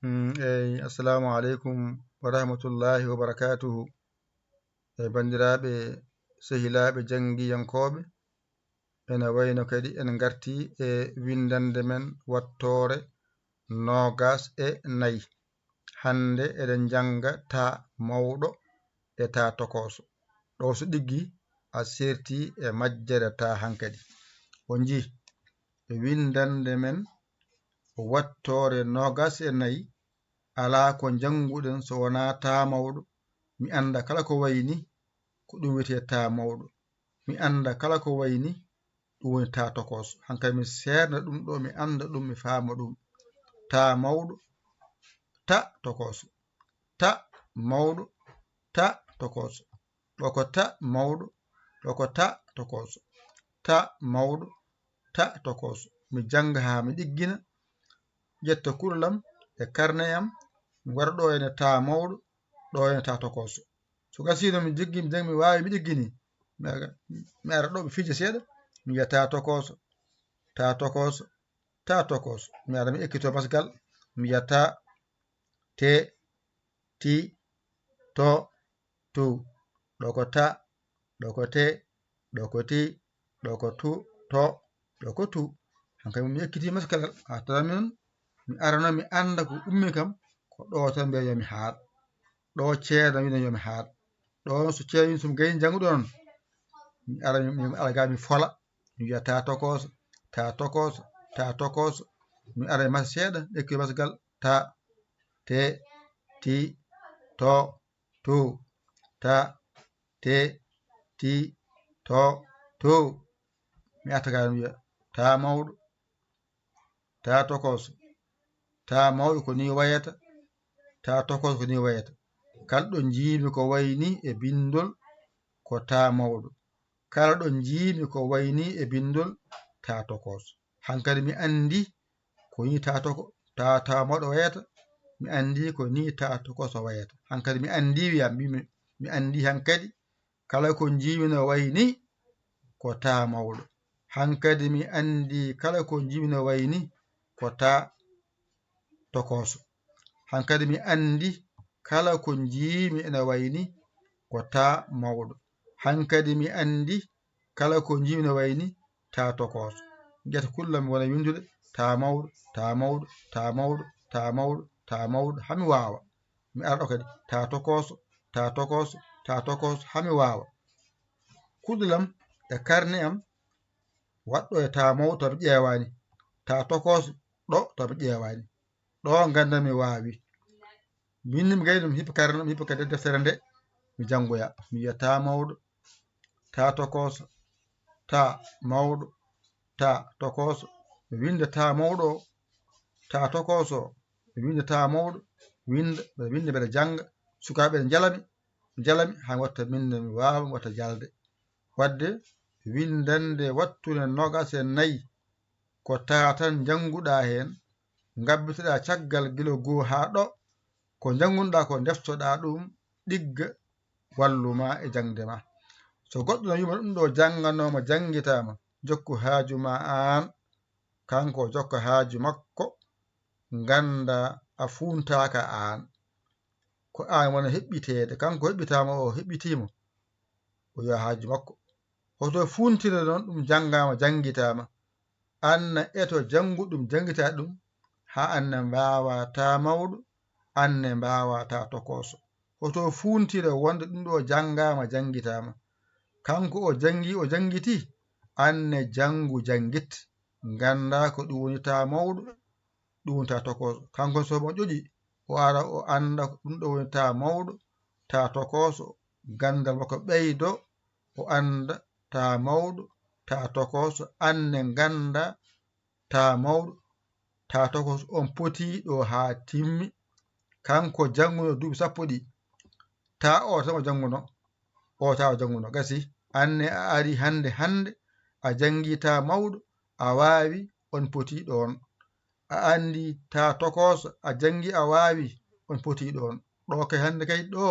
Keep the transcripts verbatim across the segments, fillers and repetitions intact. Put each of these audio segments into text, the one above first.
Mm, eyi, assalamu aleykum wa rahmatullahi wa barakatuhu. E banndiraaɓe, sehilaaɓe janngiyankooɓe, ene wayno kadi en ngartii e winndannde men wattoore noogaas e nayi. Hannde eɗen njannga taa mawɗo e taa tokooso. Ɗo so ɗiggi, a seertii e majjere taa hankadi. On njii, e winndannde men wattoore noogaas e nayi, alaa ko njannguɗen so wonaa taa mawɗo. Mi annda kala ko wayi ni, ko ɗum wiyetee taa mawɗo. Mi annda kala ko wayi ni, ɗum woni taa tokooso. Hankadi mi seerna ɗum ɗo, mi annda ɗum, mi faama ɗum. Taa mawɗo, taa tokooso. Taa mawɗo, taa tokooso. Ɗo ko taa mawɗo, ɗo ko taa tokooso. Taa mawɗo, taa tokooso. Mi jannga haa mi ɗiggina, ƴetta kuɗol am e karne am, mi waɗa ɗo ene taa mawɗo, ɗo ene taa tokooso. So gasiino mi jiggi, mi janngi, mi waawi, mi ɗiggini, mi ara, mi ara ɗo, mi fija seeɗa, mi wiya taa tokooso, taa tokooso, taa tokooso. Mi ara, mi ekkito masgal, mi wiya taa, tee, tii, too, tuu. Ɗo ko taa, ɗo ko tee, ɗo ko tii, ɗo ko tuu, too, ɗo ko tuu. Hankadi mi ekkitii maskalal, haa tawa mi noon, mi arano mi annda ko ummi kam, ko ɗo tan mbiya yo mi haal. Ɗo ceerno wino yo mi haal. Ɗo so ceerno wino so mi gayni janngude noon, mi ara, mi, mi ara ga mi fola. Mi wiya taa tokooso, taa tokooso, taa tokooso. Mi ara e mas seeɗa, mi ekki masgal, taa, tee, tii, too, tuu, taa, tee, tii, too, tuu. Mi arta ga mi wiya, taa mawɗo, taa tokooso, taa mawɗo ko nii wayata, taa tokooso ko nii wayata. Kala ɗo njiimi ko wayi nii e binndol, ko taa mawɗo. Kala ɗo njiimi ko wayi nii e binndol, taa tokooso. Hankadi mi anndi ko nii taa toko-, taa, taa mawɗo wayata, mi anndi ko nii taa tokooso wayata. Hankadi mi anndi, wiya, mi, mi, mi anndi hankadi kala ko njiimi no wayi nii, ko taa mawɗo. Hankadi mi anndi kala ko njiimi no wayi nii, ko taa tokooso. Hankadi mi anndi kala ko njiimi ene wayi nii, ko taa mawɗo. Hankadi mi anndi kala ko njiimi no wayi nii, taa tokooso. Ƴetta kuɗol am mi wona winndude, taa mawɗo, taa mawɗo, taa mawɗo, taa mawɗo, taa mawɗo, haa mi waawa. Mi ara ɗo kadi, taa tokooso, taa tokooso, taa tokooso, haa mi waawa. Kuɗol am e karne am, waɗɗo e taa mawɗo taw mi ƴeewaani, taa tokooso ɗo taw mi ƴeewaani. Ɗo nganndan mi waawi. Min ni mi gayni ɗum, mi hippa karne, mi hippa kadi deftere nde, mi janngoya. Mi wiya taa mawɗo, taa tokooso, taa mawɗo, taa tokooso. Mi winnda taa mawɗo o, taa tokooso o. Mi winnda taa mawɗo, winnda, mbeɗa winnda, mbeɗa jannga. Sukaaɓe ne njala mi, njala mi, haa mi watta min ne mi waawa, mi watta jalde. Waɗde winndannde wattunde noogaas e nayi, ko taa tan njannguɗaa heen, ngabbitoɗaa caggal gila goo haa ɗo, ko njanngunɗaa ko ndeftoɗaa ɗum, ɗigga, wallu ma e jaŋde ma. So goɗɗo no wiima ɗum ɗo jannganoo ma, janngitaa ma, jokku haaju ma aan, kanko o jokka haaju makko, ngannda a fuuntaaka aan. Ko aan wona heɓɓiteede, kanko heɓɓitaa ma, o heɓɓitii mo, o yiya haaju makko. Hoto fuuntire noon ɗum janngaama, janngitaa ma. Aan na eto janngu ɗum, janngitaa ɗum, haa aan na mbaawa taa mawɗo, aan ne mbaawa taa tokooso. Hoto fuuntire wonde ɗum ɗo janngaama, janngitaama. Kanko o janngi, o janngitii, aan ne janngu, janngit. Nganndaa ko ɗum woni taa mawɗo, ɗum woni taa tokooso. Kanko so mo ƴoƴi, o ara o annda ko ɗum ɗo woni taa mawɗo, taa tokooso, ganndal makko ɓeydo, o annda taa mawɗo, taa tokooso, aan ne ngannda taa mawɗo, taa tokooso, on potii ɗo haa timmi. Kanko jannguno duuɓi sappo ɗi, taa o tan o jannguno, o taa o jannguno. Gasi, aan ne a ari hannde, hannde a janngi taa mawɗo, a waawi, on potii ɗoon. A anndi taa tokooso, a janngi, a waawi, on potii ɗoon. Ɗo kay hannde kay ɗo,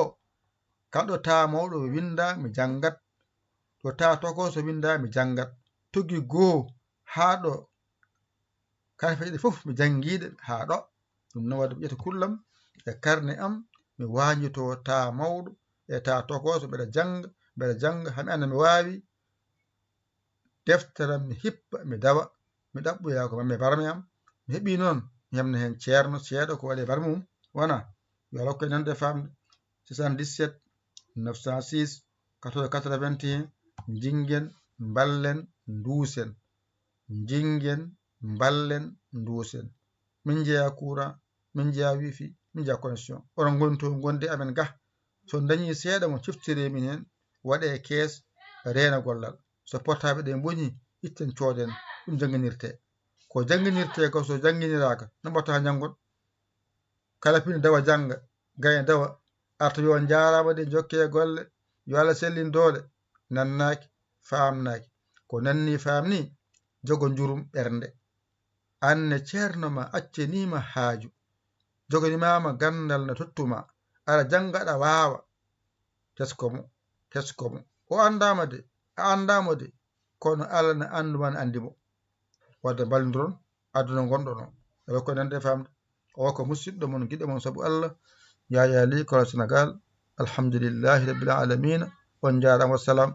kala ɗo taa mawɗo winndaa, mi janngat. Ɗo taa tokooso winndaa, mi janngat. Tuggi goo haa ɗo, kala feyɗe fof mi janngi ɗe haa ɗo. Ɗum noon waɗde mi ƴetta kullam e karne am, mi wañitoo taa mawɗo e taa tokooso, mbeɗa jannga, mbeɗa jannga, haa mi annda mi waawi, deftere am mi hippa, mi dawa, mi ɗaɓɓoya ko mamme barme am. Mi heɓii noon, mi heɓna heen ceerno seeɗa ko waɗi e barme mum, wonaa yo Allah hokku en nande e faamde. Soixante-dix-sept neuf cent six quatorze quatre-vingt-un, njinngen, mballen, nduusen. Njinngen, mballen, nduusen. Min njeyaa courant, min njeyaa wifi, min njeyaa connexion. Oɗon ngondi to, ngondi amen gah. So on ndañii seeɗa mo ciftiree min heen, waɗee kees, reena gollal. So portable ɗe mbonii, itten cooden, ɗum jannginirtee. Ko jannginirtee ko so jannginiraaka, no mbaɗtaa haa njanngon? Kala pini dawa jannga, gayna dawa, arta wiya on njaaraama de, njokkee golle, yo Allah sellin doole. Nannaaki, faamnaaki. Ko nanni faamni, jogo njurum ɓernde. Aan ne ceerno ma accaniima haaju. Joganimaama ganndal na tottu ma. Aɗa jannga aɗa waawa. Tesko mo, tesko mo. O anndaama de, a anndaa mo de. Kono Allah na anndu ma, na anndi mo. Wadde mballondiron, aduna ngonɗon o. Ewa ko nande e faamde. O ko musidɗo mon, giɗo mon sabu Allah, Yaya Ly, Kolo Sénégal. Alhamdulillahi Rabbil Alamina. On njaaraama, wassalam.